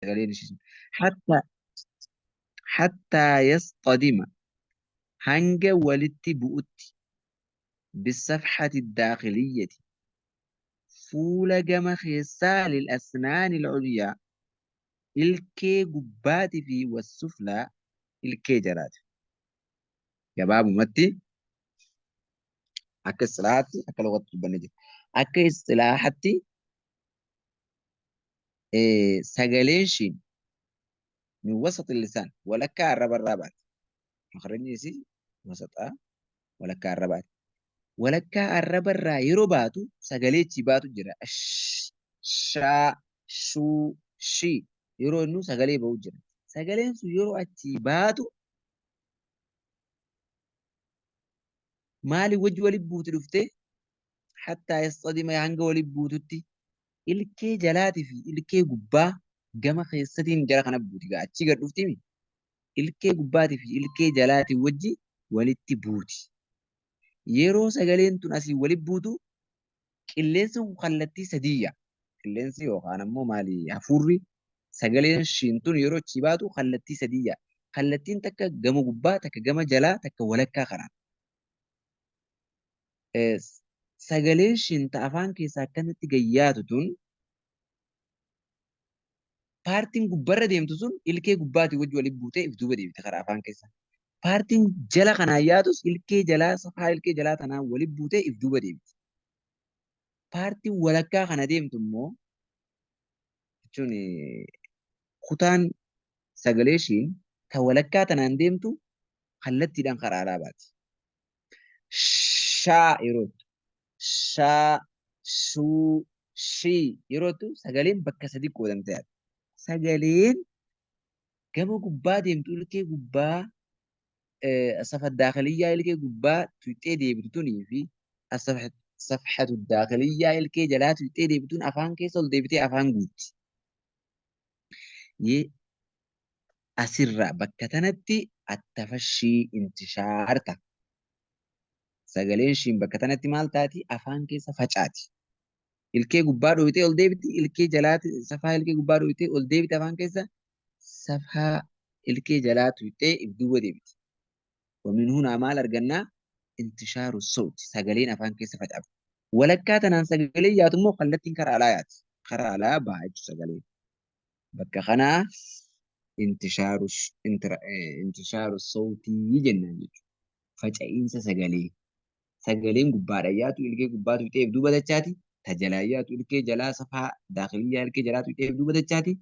Sagaleen ishii sun. Hattaa yasxadima, hanga walitti bu'utti, bisafhati daakhiliyyati, fuula gama keessaa, lil asnaani al-ulyaa, ilkee gubbaatii fi wassuflaa, ilkee jalaati. Gabaabumatti akka istilaahatti, akka lugaatti dubbanne jira. Akka istilaahatti sagaleen shiin min wasati lisaan, walakkaa arrabarraa baati. Makrajni isii wasaxaa, walakkaa arrabaati. Walakkaa arrabarraa yeroo baatu sagalee achii baatu jira. Ash, shaa, shuu, shi yeroo inni sagalee ba'u jira. Sagaleen sun yeroo achii baatu maali wajji wali buuti dhuftee? Hattaa yasxadima, hanga wali buututti, ilkee jalaatii fi ilkee gubbaa gama keessatiin jara kana buuti gaa achii gad dhuftimi, ilkee gubbaatii fi ilkee jalaatii wajji walitti buuti. Yeroo sagaleen tun asii wali buutu qilleensi kun kallattii sadii yaa. Qilleensi yookaan ammoo maali, hafuurri sagaleen shiin tun yeroo achii baatu kallattii sadii yaa. Kallattiin takka gama gubbaa, takka gama jalaa, takka walakkaa kanaan. Sagaleen shiin ta afaan keessaa akkanatti gayyaatu tun, paartiin gubbarra deemtu sun ilkee gubbaatii wajji walitti buutee if duuba deebite karaa afaan keessa. Paartiin jala kanaan yaatus ilkee jalaa, safaa ilkee jalaa tanaan walitti buutee if duuba deebite. Paartiin walakkaa kana deemtu immoo, jechuun kutaan sagalee ishiin ta walakkaa tanaan deemtu, kallattiidhaan karaa alaa baati. Shaa yeroo jettu, shaa, shuu, shii yeroo jettu sagaleen bakka sadi qoodamtee yaati. Sagaleen gama gubbaa deemtu ilkee gubbaa, safa daakiliyyaa ilkee gubbaa tuqxee deebitu tunii fi safhatu daakiliyyaa ilkee jalaa tuqxee deebituun afaan keessa ol deebitee afaan guutti. Asirraa bakka tanatti attafashii intishaar ta'a. Sagaleen ishiin bakka tanatti maal taati? Afaan keessa facaati. Ilkee gubbaa dhoyitee ol deebiti, ilkee jalaati, safaa ilkee gubbaa dhoyitee ol deebiti afaan keessa, safaa ilkee jalaa tuqxee if duuba deebiti. Wamin hunaa maal argannaa? Intishaaru sawti, sagaleen afaan keessa facaafti. Walakkaa tanaan sagaleen yaatu immoo kallattiin karaa alaa yaati. Karaa alaa baha jechuudha sagaleen. Bakka kanaa intishaaru sawtii jennaan jechuudha. Faca'iinsa sagalee. Sagaleen gubbaadhaan yaatu ilkee gubbaa tuqxee if duuba dachaati. Ta jalaa yaatu ilkee jalaa, safaa daakiliyyaa ilkee jalaa tuqxee if duuba dachaati.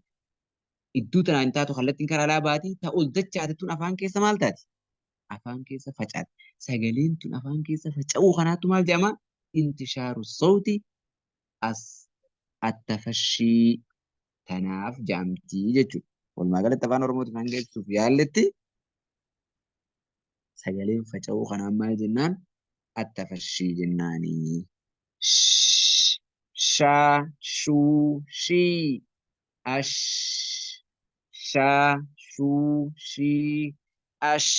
Idduu tanaan hin taatu, kallattiin karaa alaa baati. Ta ol dachaate tun afaan keessa maal taati? Afaan keessa facaati. Sagaleen tun afaan keessa faca'uu kanaattu maal jedhama? Intishaaru sawti as attafashii tanaaf jedhamti jechuudha. Walumaa galatti afaan Oromootiin hanga ibsuuf yaalletti sagaleen faca'uu kanaan maal jennaan? Attafashii jennaanii. Sh, sha, shuu, shii, ash, sha, shuu, shii, ash.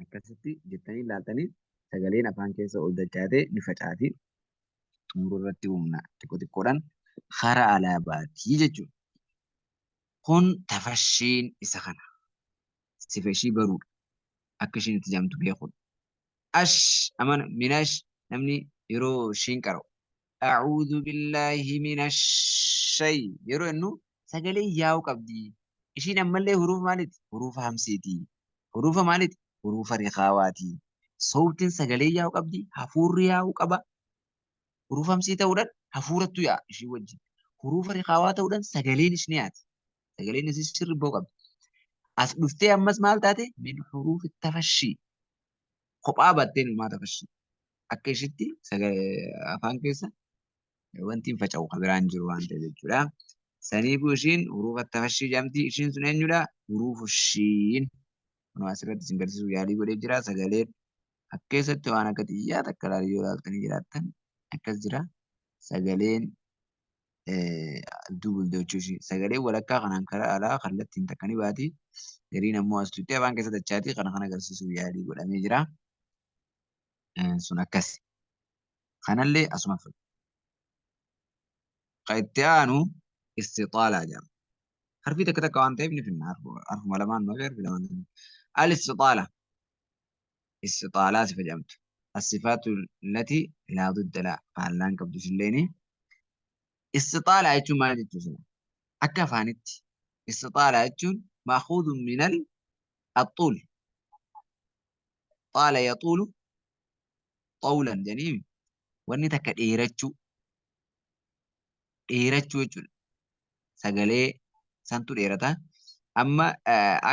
Akkasitti jettanii ilaaltanii sagaleen afaan keessa ol dachaatee ni facaati. Xumuruu irratti humna xiqqoo xiqqoodhaan karaa alaa baatii jechuudha. Kun tafashiin isa kana. Sifa ishii baruudha. Akka ishiin itti jedhamtu beekuudha. Ash amana minash, namni yeroo ishiin qara'u a'uudhu billaahi minash shay yeroo jennu sagalee yaa'u qabdi. Ishiin ammallee hurufa maaliiti? Hurufa hamsiiti. Hurufa maaliiti? Hurufa rikaawaati. Sawtiin sagalee yaa'u qabdi. Hafuurri yaa'u qaba. Hurufa hamsii ta'uudhaan hafuurattu yaa'a ishii wajjin. Hurufa rikaawaa ta'uudhaan sagaleen ishni yaati. Sagaleen isii sirri ba'u qabdi. As dhuftee ammas maal taate? Min hurufi tafashii. Kophaa batteen ilmaa tafashii. Akka ishitti afaan keessa wanti hin faca'u kan biraan jiru waan ta'eef jechuudha. Saniifuu ishiin hurufa tafashii jedhamti. Ishiin sun eenyudha? Hurufu shiin. Kunoo asirratti isin garsiisuuf yaalii godhee jira. Sagaleen as keessatti waan akka xiyyaa takka ilaaluu yoo ilaaltanii jiraattan akkas jira. Sagaleen dubul jechuu ishii. Sagaleen walakkaa kanaan karaa alaa kallattiin takka ni baati. Gariin ammoo as tuqxee afaan keessa dachaati. Kana kan agarsiisuuf yaalii godhamee jira. Sun akkasi. Kanallee asuma fudhu. Kan itti aanu istixaalaa jedhama. Harfii takka takka waan ta'eef ni finna. Harfuma lamaan malee harfi lamaan. Al-istixaala. Istixaalaa sifa jedhamtu. As-sifaatu allati laa didda laa faallaan qabdu isilleeni. Istixaalaa jechuun maal jechuu sana? Akka afaanitti istixaalaa jechuun maakuudun minal axuul. Xaala yaxuulu xawlan jedhanii wanni takka dheerachuu dheerachuu jechuudha. Sagalee santu dheerata. Amma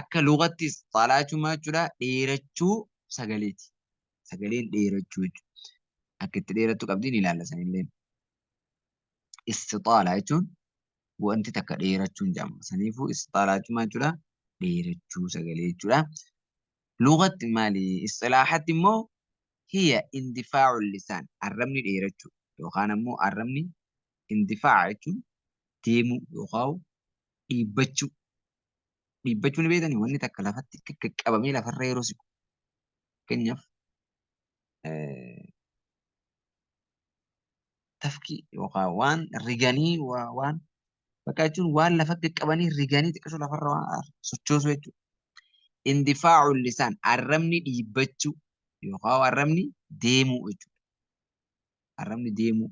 akka lugatti istixaalaa jechuun maal jechuudha? Dheerachuu sagaleeti. Sagaleen dheerachuu jechuudha. Akka itti dheerattu qabdi ni ilaalla sanillee. Istixaalaa jechuun wanti takka dheerachuun jedhama. Saniifuu istixaalaa jechuun maal jechuudha? Dheerachuu sagalee jechuudha. Lugatti maali? Isxilaaxatti immoo hiya indifaa'u lisaan arrabni dheerachuu yookaan ammoo arrabni indifaa'a jechuun deemuu yookaan dhiibbachuu. Dhiibbachuu ni beektanii wanni takka lafatti qaqqabamee lafarra yeroo siqu. Fakkeenyaaf tafkii yookaan waan riganii waan bakka jechuun waan lafa qaqqabanii riganii xiqqisuu lafarra waan sochoosuu jechuudha. Indifaa'u lisaan arrabni dhiibbachuu yookaan arrabni deemuu jechuudha. Arrabni deemuu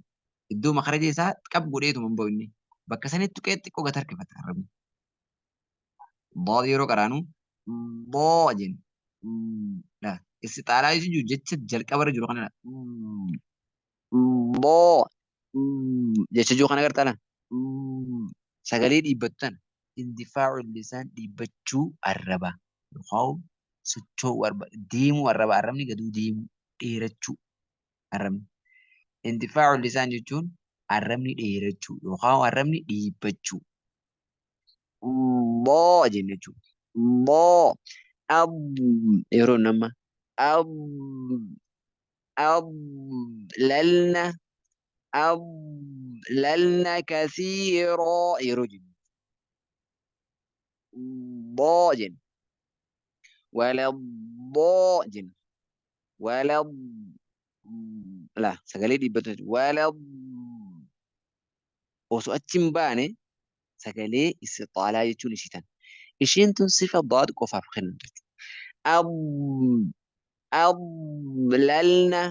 iddoo makaraja isaa qab godheetuma hin ba'u inni bakka sanitti tuqee xiqqoo gad harkifata arrabni. Boo yeroo qaraanu boo jenna. Istixaalaa jechuun jecha jalqabarra jiru kanadha. Boo jecha jiru kana agartaa laa? Sagalee dhiibbattu tana. Indifaa'u lisaan dhiibbachuu arrabaa yookaan socho'uu arraba deemuu arraba arrabni gaduu deemuu dheerachuu arrabni. Indifaa'u lisaan jechuun arrabni dheerachuu yookaan arrabni dhiibbachuu. Boo jenna jechuudha. Boo ab yeroo nama ab adlalna adlalna kasiiroo yeroo jennu boo jenna. Wala boo jenna. Wala la sagalee dhiibbatu wala osoo achi hin baane sagalee istixaalaa jechuun ishii tana. Ishiin tun sifa daad qofaaf kennamtu jechuudha. Adlalna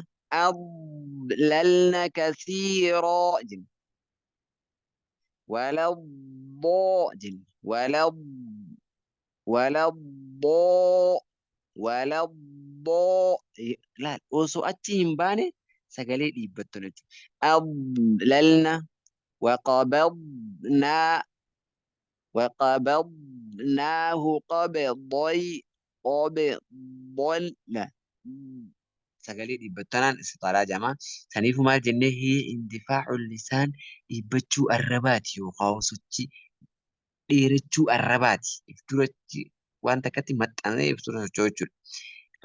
adlalna kasiiroo jenna. Wala boo jenna. Wala wala boo wala boo laal osoo achi hin baane sagalee dhiibbattu jechuudha. Adlalna waqabadnaa waqabadnaahu qabday qabdan la sagalee dhiibbattanaan istixaalaa jedhama. Saniifuu maal jennee hiya indifaa'u lisaan dhiibbachuu arrabaati yookaan sochii dheerachuu arrabaati. If duratti waan takkatti maxxanee if dura socho'u jechuudha.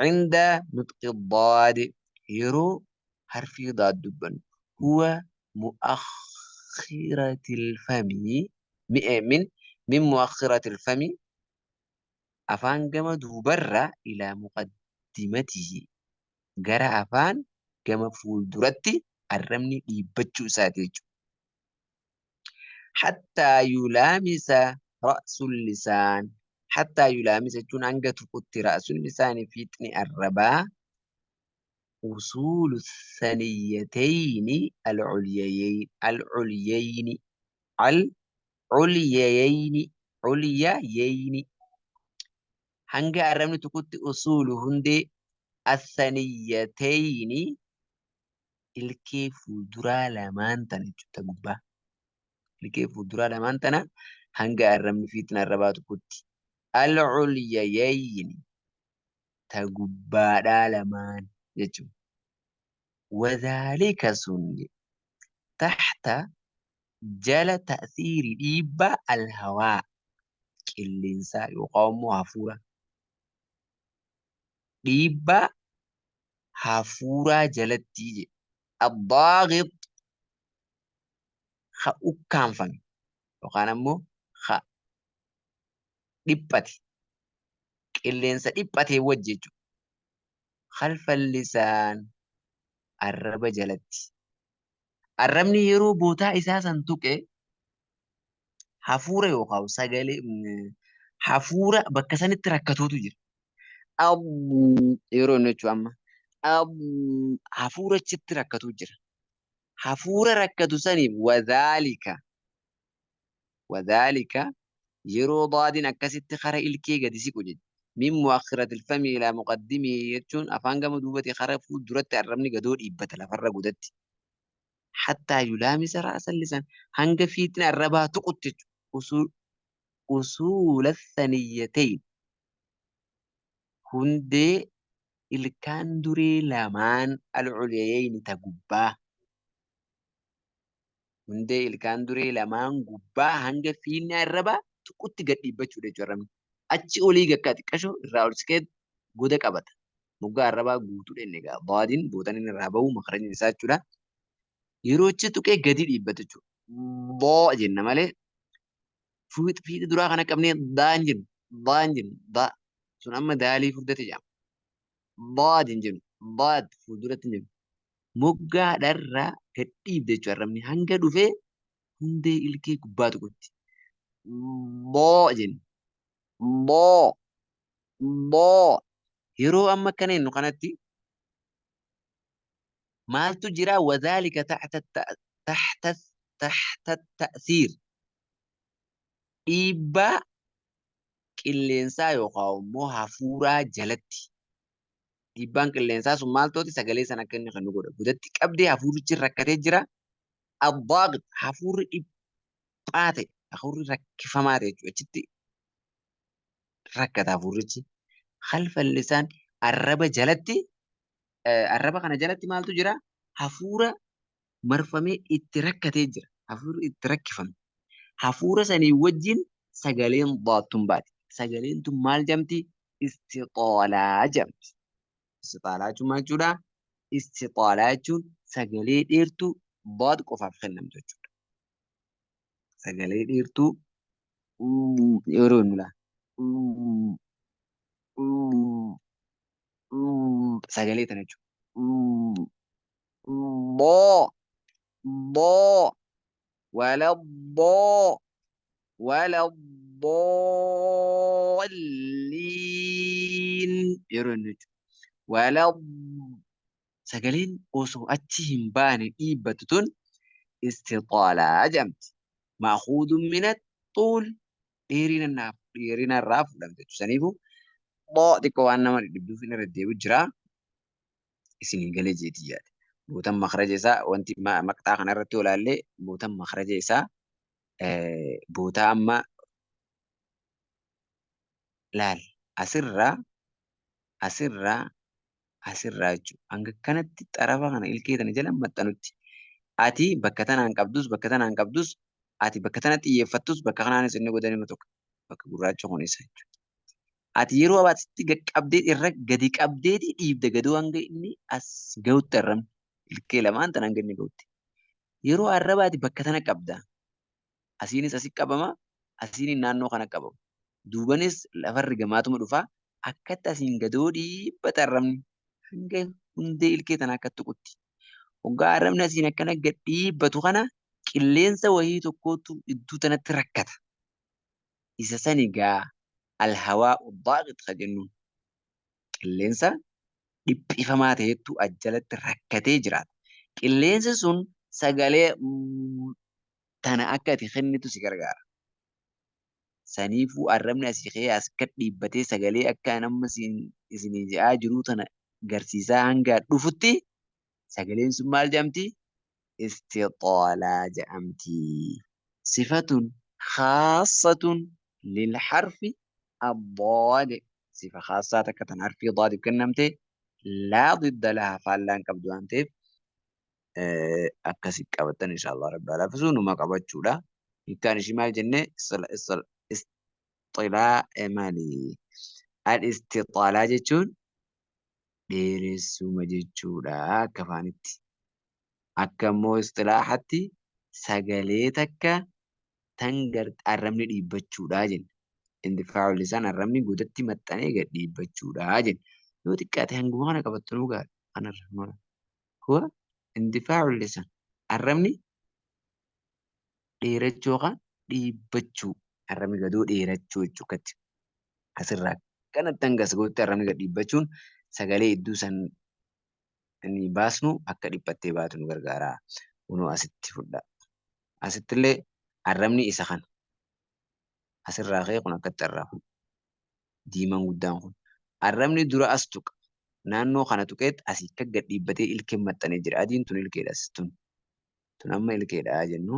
Inda nutqi daadi yeroo harfii daad dubbannu huwa mu'akhiratil fami min min mu'akhiratil fami afaan gama duubarra ilaa muqaddimatihi gara afaan gama fuulduratti arrabni dhiibbachuu isaati jechuudha. Hattaa yulaamisa ra'sul lisaan hattaa yulaamisa jechuun hanga tuqutti ra'sul lisaanii fiixni arrabaa usuulu saniyatayni al-ulyayni al-ulyayni al-ulyayni ulyayni hanga arrabni tuqutti usuulu hundee as-saniyatayni ilkee fuulduraa lamaan tana jechuudha gubbaa. Ilkee fuulduraa lamaan tana hanga arrabni fiixni arrabaa tuqutti. Al-ulyayni ta gubbaadhaa lamaan jechuudha. Wadhaalika sun taxta jala ta'siiri dhiibbaa al-hawaa qilleensaa yookaan immoo hafuura. Dhiibbaa hafuuraa jalatti jedhe. Addaagit ha ukkaanfame yookaan ammoo ha dhiphate qilleensa dhiphatee wajji jechuudha. Khalfal lisaan arraba jalatti. Arrabni yeroo bootaa isaa san tuqe Hafuura yookaan sagalee hafuura bakka sanitti rakkatuutu jira. Yeroo inni jechuun amma hafuura achitti rakkatu jira. Hafuura rakkatu saniif wadhaalika wadhaalika yeroo daadiin akkasitti kara ilkee gadi siqu jechuudha. Min mu'akhiratil fami ilaa muqaddimii jechuun afaan gama duubatti kara fuulduratti arrabni gadoo dhiibbata lafarra gudatti. Hattaa yulaamisa ra'sa lisan hanga fiixni arrabaa tuqutti jechuudha. Usuula thaniyyatain hundee ilkaan duree lamaan al-culiyayni ta gubbaa. Hundee ilkaan duree lamaan gubbaa hanga fiinni arrabaa tuqutti gad dhiibbachuudha jechuudha arrabni. Achi olii gakkaa xiqqashoo irraa ol siqee goda qabata. Moggaa arrabaa guutuu dhenne egaa daadiin bootan inni irraa bahu makarajni isaa jechuudha. Yeroo achi tuqee gadi dhiibbata jechuudha. Doo jenna malee fiixi duraa kana qabnee daa hin jennu. Daa hin jennu. Daa sun amma daalii furdate jedhama. Daad hin jennu. Daad fuulduratti hin jennu. Moggaadharraa gad dhiibde jechuudha arrabni hanga dhufee hundee ilkee gubbaa tuqutti. Boo jenna. Boo. Boo. Yeroo amma akkana jennu kanatti maaltu jira? Wadhaalika taxta taxta taxta ta'siir dhiibbaa qilleensaa yookaan immoo hafuuraa jalatti. Dhiibbaan qilleensaa sun maal tooti sagalee sana akka inni kennu godha. Godatti qabdee hafuurichi rakkatee jira. Addaaqit hafuurri dhiphaa ta'e hafuurri rakkifamaa ta'e jechuudha. Achitti rakkata hafuurichi. Khalfa lisaan arraba jalatti arraba kana jalatti maaltu jira? Hafuura marfamee itti rakkatee jira. Hafuurri itti rakkifame. Hafuura sanii wajjin sagaleen daatun baati. Sagaleen tun maal jedhamti? Istixaalaa jedhamti. Istixaalaa jechuun maal jechuudha? Istixaalaa jechuun sagalee dheertuu daad qofaaf kennamtu jechuudha. Sagalee dheertuu yeroo inni laa sagalee tana jechuudha. Boo boo wala boo wala boolliin yeroo inni jechuudha. Wala sagaleen osoo achi hin baane dhiibbattu tun istixaalaa jedhamti. Ma'kuudun mina xuul dheerina naaf dheerina irraa fuudhamte jechuudha. Saniifuu boo xiqqoo waan nama dhibduuf inni irra deebi'u jira. Isinii galee jeetii yaade. Bootan makhraja isaa wanti maqxaa kana irratti olaallee bootan makhraja isaa bootaa amma laal asirraa asirraa asirraa jechuudha. Hanga kanatti xarafa kana ilkee tana jala maxxanutti. Ati bakka tanaan qabdus bakka tanaan qabdus ati bakka tana xiyyeeffattus bakka kanaanis inni godhan tokko bakka gurraacha kun isa jechuudha. Ati yeroo asitti gad qabdee irra gadi qabdeeti dhiibda gadoo hanga inni as gahutti arrabni ilkee lamaan tana hanga inni gahutti. Yeroo arraba ati bakka tana qabda. Asiinis asi qabama, asiin naannoo kana qabama. Duubanis lafarri gamaatuma dhufa. Akkatti asiin gadoo dhiibbata arrabni hanga hundee ilkee tana akka tuqutti. Hoggaa arrabni asiin akkana gad dhiibbatu kana qilleensa wayii tokkotu iddoo tanatti rakkata. Isa sani gaa alhawaa'u daaqit ka jennuun qilleensa dhiphifamaa ta'etu ajjalatti rakkatee jiraata. Qilleensi sun sagalee tana akka ati kennitu si gargaara. Saniifuu arrabni asii ka'ee as gad dhiibbatee sagalee akka nama isinii je'aa jiruu tana garsiisaa hanga dhufutti sagaleen sun maal jedhamti? Istixaalaa jedhamti. Sifatun khaassatun lil harfi addaad. Sifa khaassaa takka tan harfii daadiif kennamte laa didda lahaa faallaan qabdu waan ta'eef akkasi qabatan inshallah rabbi haa laafisu numa qabachuudha. Hiikkaan ishii maal jenne isxilaa maali? Al istixaalaa jechuun dheeressuma jechuudha akka afaanitti. Akka immoo isxilaaxatti sagalee takka tan arrabni dhiibbachuudha jenna. Indifaa'u lisaan arrabni godatti maxxanee gad dhiibbachuudha jenna. Yoo xiqqaate hanguma kana qabattu nuu gaara. Kanarra mara. Huwa indifaa'u lisaan arrabni dheerachuu yookaan Dhiibbachuu, arrabni gadoo dheerachuu jechuu akkatti. Asirraa kanatti hanga as gahutti arrabni gad dhiibbachuun sagalee iddoo san inni baasnu akka dhiphattee baatu nu gargaara. Kunoo asitti fudha. Asittillee arrabni isa kana. Asirraa ka'ee kun akkatti arraba. Diimaan guddaan kun. Arrabni dura as tuqa. Naannoo kana tuqeet asii akka gad dhiibbatee ilkeen maxxanee jira. Adiin tun ilkeedha as tun. Tun amma ilkeedha jennu.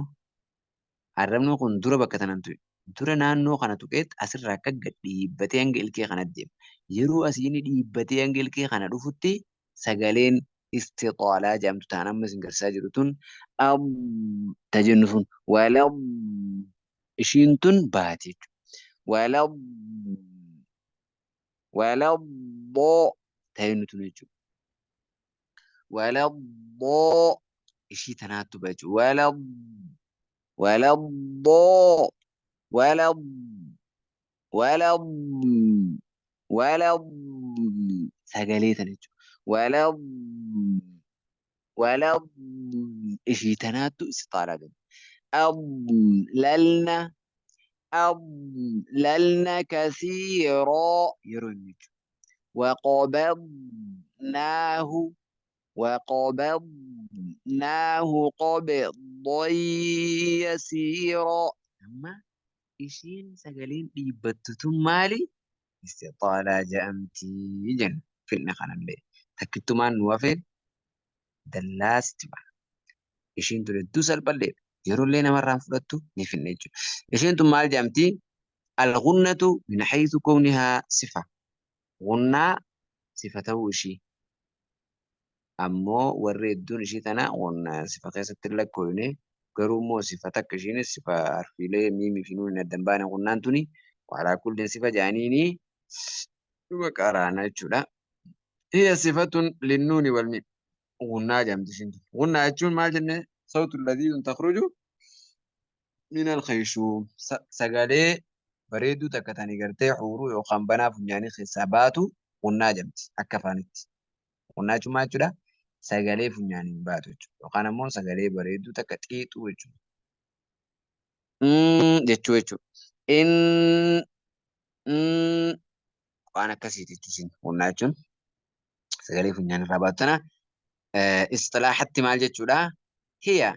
Arrabni kun dura bakka tanan tuqe. Dura naannoo kana tuqeet asirraa akka gad dhiibbatee hanga ilkee kana deema. Yeroo asii inni dhiibbatee hanga ilkee kana dhufutti sagaleen istixaalaa jedhamtu ta'an amma isin garsiisaa jiru tun ab ta jennu sun wala ishiin tun baati jechuudha. Wala wala boo ta jennu tun jechuudha. Wala boo ishii tanaattu ba'a jechuudha. Wala wala boo wala wala wala sagalee tana jechuudha. Wala wala ishii tanaattu istixaalaa jedhama. Adlalna adlalna kasiiraa yeroo inni jechuudha. Waqabadnaahu waqabadnaahu qabdan yasiiraa. Amma ishiin sagaleen dhiibbattu tun maali? Istixaalaa jedhamti jenna. Finna kanallee. Takkittumaan nu hafe dallaasti ba'a. Ishiin tun hedduu salphalleedha. Yeroollee namarraan fudhattu ni finna jechuudha. Ishiin tun maal jedhamti? Al-ghunnatu min haythu kawnihaa sifa. Ghunnaa sifa ta'uu ishii. Ammoo warri hedduun ishii tana ghunnaa sifa keessatti hin lakkoofne, garuu immoo sifa takka ishiinis sifa harfiilee miimii fi nuuniin adda hin baane ghunnaan tuni waalaa kullin sifa jedhaniini dhuma qaraana jechuudha. Hiya sifatun linnuuni wal miim. Ghunnaa jedhamti ishiin tun. Ghunnaa jechuun maal jenne? Sawtu ladhiidun takhruju min al-khayshum. Sagalee bareedduu takka tani gartee xuuruu yookaan banaa funyaanii keessaa baatu ghunnaa jedhamti akka afaanitti. Ghunnaa jechuun maal jechuudha? Sagalee funyaaniin baatu jechuudha. Yookaan ammoo sagalee bareedduu takka xiixuu jechuudha. Jechuu jechuudha. In waan akkasiiti jechuun ghunnaa jechuun sagalee funyaan irraa baatu tana. Istilaaxatti maal jechuudha? Hiya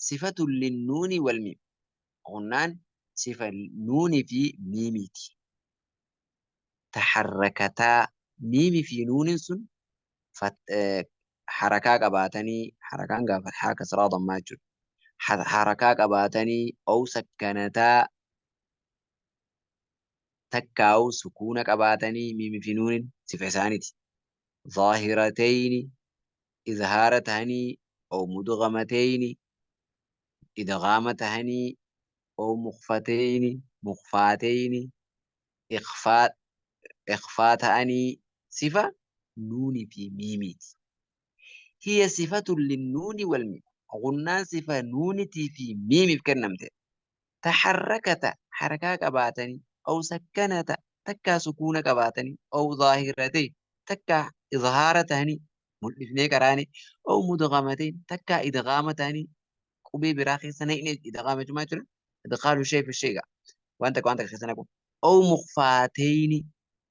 sifatun linnuuni wal miim. Ghunnaan sifa nuunii fi miimiiti. Taharrakataa miimii fi nuuniin sun harakaa qabaatanii, harakaan gaafa fathaa kasraa dammaa jechuudha. Harakaa qabaatanii ow sakkanataa takkaa'u sukuuna qabaatanii miimii fi nuuniin sifa isaaniiti. Zaahiratayni izhaara tahanii ow mudghamatayni idghaama tahanii ow mukhfatayni mukhfaatayni ikhfaa ta'anii sifa nuunii fi miimiiti. Hiya sifatun linnuuni wal miim. Ghunnaan sifa nuunitii fi miimiif kennamte. Taharrakata harakaa qabaatanii aw sakkanata takkaa sukuuna qabaatanii aw zaahiratay takkaa izhaara ta'anii mul'ifnee qaraane aw mudghamatay takkaa idghaama ta'anii qubee biraa keessa naqne. Idghaama jechuun maal jechuudha? Idghaalu shay fi shay waan takka waan takka keessa naqu. Aw mukhfaatayni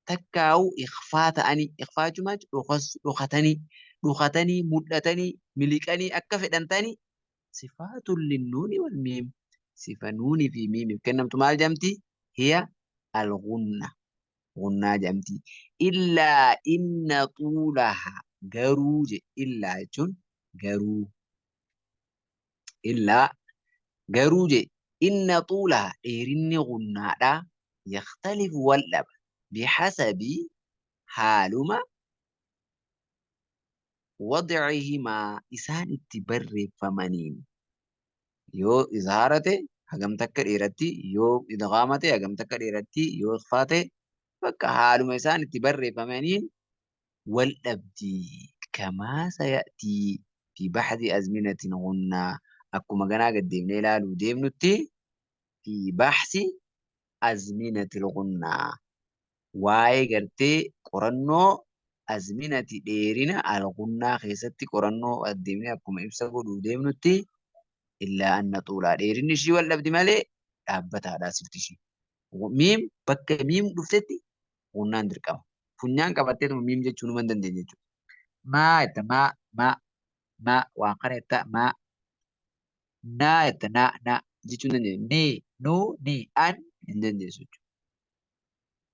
takkaa'u ikhfaa ta'anii, ikhfaa jechuun maal jechuudha? Dhokatanii dhokatanii mul'atanii miliqanii akka fedhan ta'anii sifaatun linnuuni wal miim. Sifa nuunii fi miimiif kennamtu maal jedhamti? Hiya al-ghunna. Ghunnaa jedhamti. Illaa inna xuulaha garuu je illaa jechuun garuu illaa garuu je inna xuulaha dheerinni ghunnaadha yakhtalifu wal dhaba bihasabi haaluma wadcihimaa isaan itti barreeffamaniin. Yoo izhaara ta'e hagam takka dheeratti, yoo idghaama ta'e hagam takka dheeratti, yoo ikhfaa ta'e bakka haaluma isaan itti barreeffamaniin wal dhabdi. Kamaa saya'tii fi baxdi azminatin ghunnaa akkuma ganaa gad deemnee ilaaluu deemnutti fi baxsi azminatil ghunnaa waa'ee gartee qorannoo azminati dheerina al-ghunnaa keessatti qorannoo adeemnee akkuma ibsa godhuu deemnutti illaa anna xuulaa dheerinni ishii wal dhabdi malee dhaabbataadha sifti ishii. Miim bakka miim dhuftetti gunnaan dirqama. Funyaan qabatteetuma miim jechuu numa hin dandeenye jechuudha. Maa jetta maa maa maa waan kana jetta maa naa jetta naa naa jechuu hin dandeenye. Ni nuu ni an hin dandeessu jechuudha.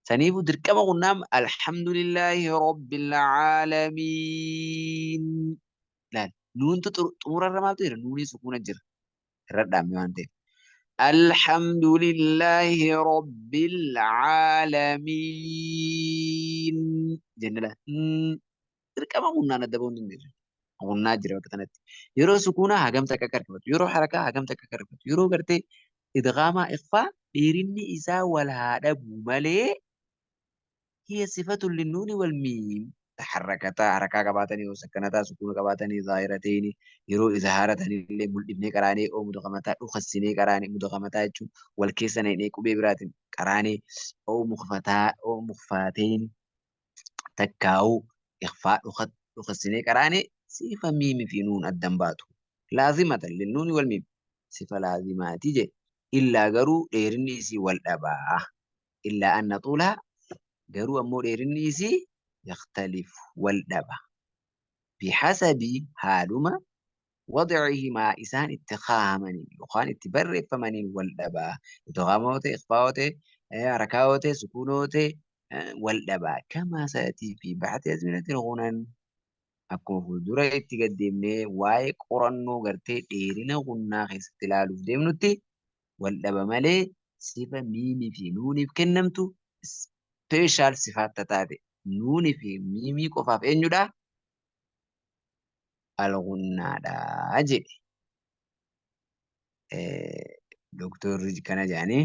Saniifuu dirqama qunnam alhamdulillaahi rabbil aalamiin. Laal nuuntu xumurarra maaltu jira? Nuunii sukuuna jira. Irra dhaabne waan ta'eef. Alhamdulillaahi rabbil aalamiin. Jenne laal. Dirqama qunnaan adda ba'uu hin dandeessu. Qunnaa jira bakka kanatti. Yeroo sukuunaa hagam takka akka harkifatu, yeroo harakaa hagam takka akka harkifatu, yeroo gartee idghaamaa ikhfaa dheerinni isaa wal haa dhabu malee hiya sifatun linnuuni wal miim taharrakataa harakaa qabaatanii yoo sakkanataa sukuuna qabaatanii zaahiratayni yeroo izhaaratanii illee mul'ifnee qaraanee oo mudghamataa dhukassinee qaraanee mudghamataa jechuun wal keessa naqnee qubee biraatiin qaraanee oo mukfataa oo mukfaatayni takkaa'uu ikhfaa dhukassinee qaraanee sifa miimi fi nuun addan baatu laazimatan linnuuni wal miim sifa laazimaati jedhe illaa garuu dheerinni isii wal dhabaa illaa anna xuulaa garuu ammoo dheerinni isii yakhtalifu wal dhaba bihasabi haaluma wadcihimaa isaan itti kaahamaniin yookaan itti barreeffamaniin wal dhabaa idghaama yoo ta'e ikhfaa yoo ta'e harakaa yoo ta'e sukuuna yoo ta'e wal dhabaa kamaa sa'atii fi baxati azminatin gunan akkuma fuuldura itti gad deemnee waa'ee qorannoo gartee dheerina gunnaa keessatti ilaaluuf deemnutti wal dhaba malee sifa miimii fi nuuniif kennamtu ispeeshaal sifaatta taate nuunii fi miimii qofaaf eenyudha? Al-gunnaadha jedhe. Doktorri kana jedhanii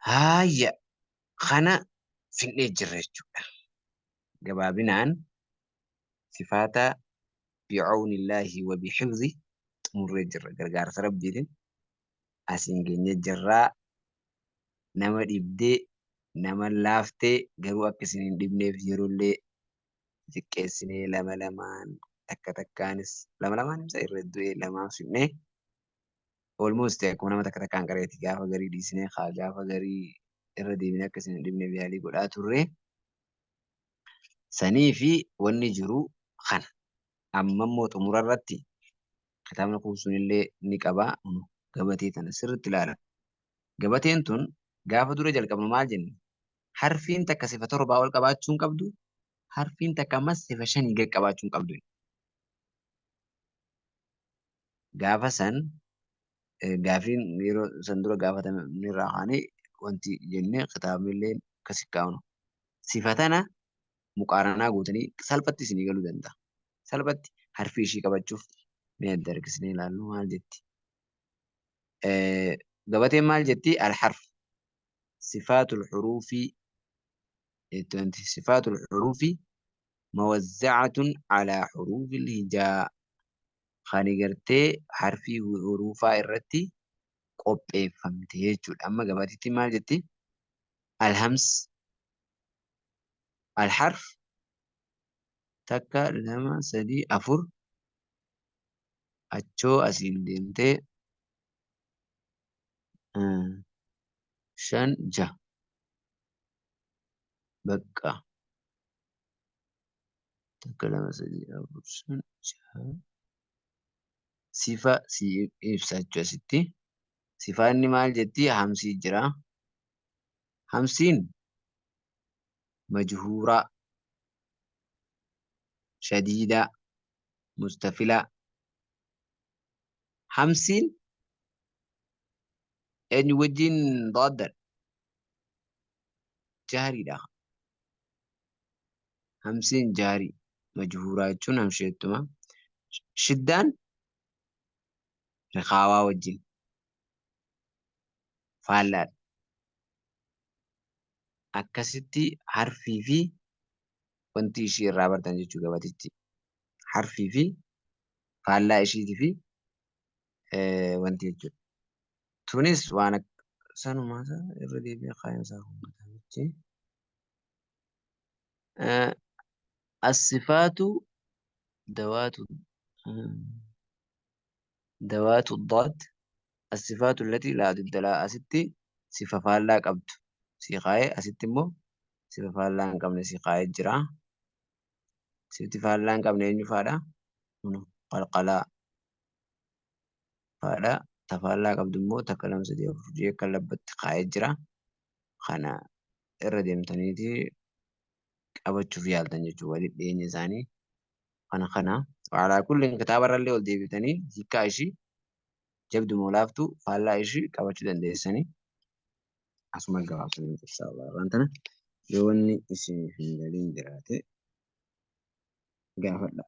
haayya kana finnee jirra jechuudha. Gabaabinaan sifaata bi'awnillaahi wa bihifzi xumurree jirra gargaarsa rabbiitiin asiin geenyee jirraa nama dhibdee nama laaftee garuu akka isin hin dhibneef yeroollee xiqqeessinee lama lamaan takka takkaanis lama lamaan ibsa irra du'ee lamaan fidnee almost akkuma nama takka takkaan qareeti gaafa garii dhiisnee haa gaafa garii irra deebinee akka isin hin dhibneef yaalii godhaa turre sanii fi wanni jiru kana amma immoo xumura irratti kitaabni kuusuun illee ni qaba gabatee tana sirriitti ilaala. Gabateen tun gaafa dura jalqabnu maal jenne? Harfiin takka sifa torbaa ol qabaachuu hin qabdu, harfiin takka ammas sifa shanii gad qabaachuu hin qabdu. Gaafa san gaafiin yeroo san dura gaafatame irraa kaanee wanti jenne kitaabni illee akkasi kaa'u. Sifa tana muqaaranaa gootanii salphatti isinii galuu danda'a. Salphatti harfii ishii qabachuuf mee adda harkisnee ilaallu maal jetti? Gabateen maal jetti? Alharf sifaatul huruufii jetti sifaatul huruufii mawazza'atun alaa huruufil hijaa kan gartee harfii huruufaa irratti qopheeffamte jechuudha. Amma gabateetti maal jetti? Alhams alharf takka lama sadii afur achoo asiin deemtee shan jaha bakka takka lama sadii afur shan jaha sifa si ibsa jechuu asitti. Sifaanni maal jetti? Hamsii jira. Hamsiin majhuuraa shadiidaa mustafilaa. Hamsiin eenyu wajjin daaddan? Jaariidha. Hamsiin jaarii majhuuraa jechuun hamsheettuma. Shiddaan rikaawaa wajjin faallaadha. Akkasitti harfii fi wanti ishii irraa bartan jechuu gabatichi. Harfii fi faallaa ishiitii fi wanti jechuudha. Tunis waan sanumaa irra deebi'ee kaayan isaa kun kitaabichi. As-sifaatu dawaatu dawaatu daad As-sifaatu allatii laa didda lahaa asitti sifa faallaa qabdu sii kaa'ee, asitti immoo sifa faallaa hin qabne sii kaa'ee jira. Sifti faallaa hin qabne eenyu faadha? Qalqalaa faadha. Ta faallaa qabdu immoo takka, lama, sadii, afur jee akka labbatti kaa'ee jira. Kana irra deemtaniiti qabachuuf yaaltan jechuudha, walitti dhiyeenya isaanii kana kana. Waalaa kulliin kitaabarrallee ol deebitanii hiikkaa ishii, jabdu moo laaftuu, faallaa ishii qabachuu dandeessanii. Asuma gabaabsanii inshaallah waan tana yoo wanni isiniif hin galiin jiraate gaafadha.